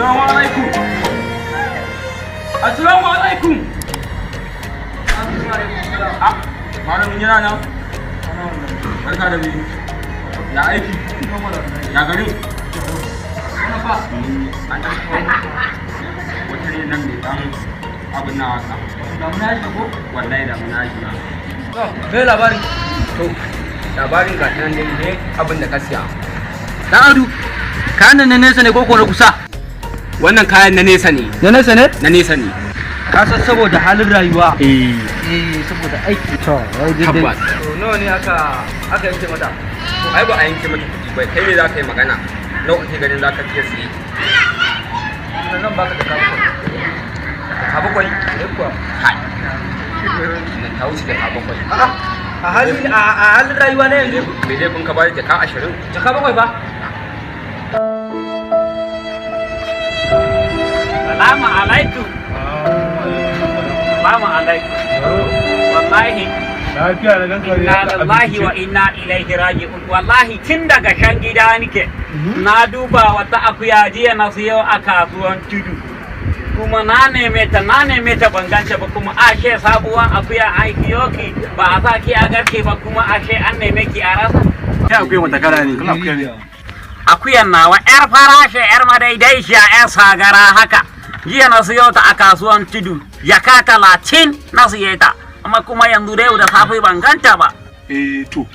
Assalamu alaikum. Assalamu alaikum. Ah, malamin yana nan. Barka da biyu. Ya aiki? Ya garin? An ɗan kawo wata ne nan mai ɗan abin na haka. Damuna ya shigo? Wallahi damuna ya shiga. To, me labarin? To, labarin ga nan dai ne abin da ka siya. Dan Audu, kayan nan na nesa ne ko ko na kusa? Wannan kayan na nesa ne. Na nesa ne? Na nesa ne. Ka san saboda halin rayuwa. Eh. Eh, saboda aiki. To, yayi. Tabbas. To, nawa ne aka yanke mata? To, ai ba a yanke mata kuɗi ba, kai ne za ka yi magana. Nawa kake ganin za ka iya siye? Nan baka da 7. 7? Eh kuwa. Kai. Nan ta wuce 7. A'a, a halin rayuwa na yanzu. Me laifin ka bada 20,000? 7,000 ba? Salamu alaikum. Salamu alaikum. Wallahi, Lafiya na ganka. Inna lillahi wa inna ilaihi raji'un. Wallahi tun daga shan gida nike. Na duba wata akuya jiya na siyo a kasuwan Tudu. Kuma na neme ta, na neme ta, ban ganta ba. Kuma ashe sabuwan akuya an siyo ki ba a sa ki a garke ba, kuma ashe an neme ki a rasa. Ya akuya wata kala ne? Kala akuya ne. Akuyan nawa yar farashe, yar madaidaiciya, yar sagara haka. Jiya na siyo ta a kasuwan Tudu, 30,000 na siye ta, amma kuma yanzu da yau da safe ban ganta ba. Eh to,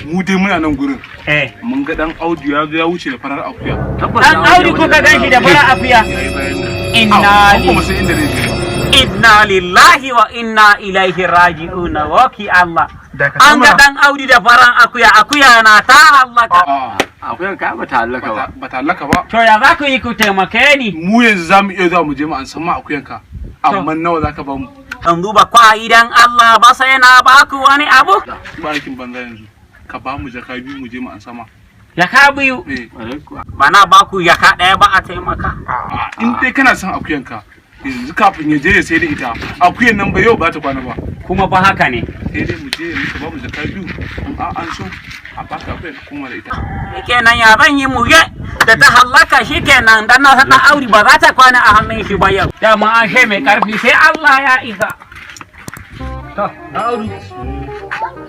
mu dai muna nan gurin. Eh. Mun ga dan Audu ya zo ya wuce da farar akuya. Dan Audu kuka ganshi da farar akuya? Yayi bayan nan. Inna Au, kuma sai inda zai je ba. Inna lillahi wa inna ilaihi raji'un. Waki Allah. Dakata An ga mana. dan Audu da faran akuya, akuya na ta hallaka. A'a, Akuyan ka ba ta hallaka ba. bata hallaka ba. To, ya za ku yi ku taimake ni? Mu yanzu za mu iya zuwa mu je mu an san ma akuyanka. Amma nawa za ka ba mu? Yanzu ba kwa idan Allah ba sai na ba ku wani abu. Ba aikin banza yanzu. Ka ba mu 2,000 mu je mu an sama. 2,000? Eh. Ba na ba ku 1,000 ba a taimaka? A'a, in dai kana son akuyanka yanzu kafin ya je ya sai da ita, akuyan nan ba yau ba ta kwana ba. Kuma ba haka ne. Sai dai mu je yanzu ka ba mu 2,000, in an so a baka akuyan ka koma da ita. Shikenan, ya zan yi muye da ta hallaka? Shikenan, dan na san dan Auri ba za ta kwana a hannun shi ba yau. Dama an she mai karfi sai Allah ya isa. To, Dan Audu.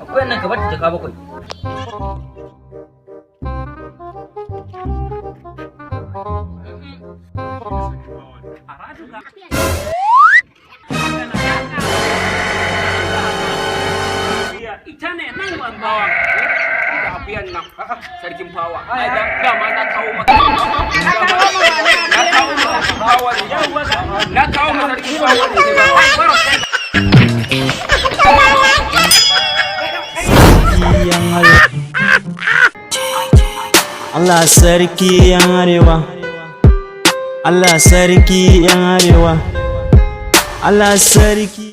Akuyan nan ka bata 7,000. Ita ne nan banzawa. Da akuyan nan, sarkin fawa. Ai dama na kawo maka. Na kawo maka sarkin fawa ne. Na kawo maka sarkin fawa ne. Ai, baro kai. Yan arewa. Allah sarki yan arewa. Allah sarki yan arewa. Allah sarki.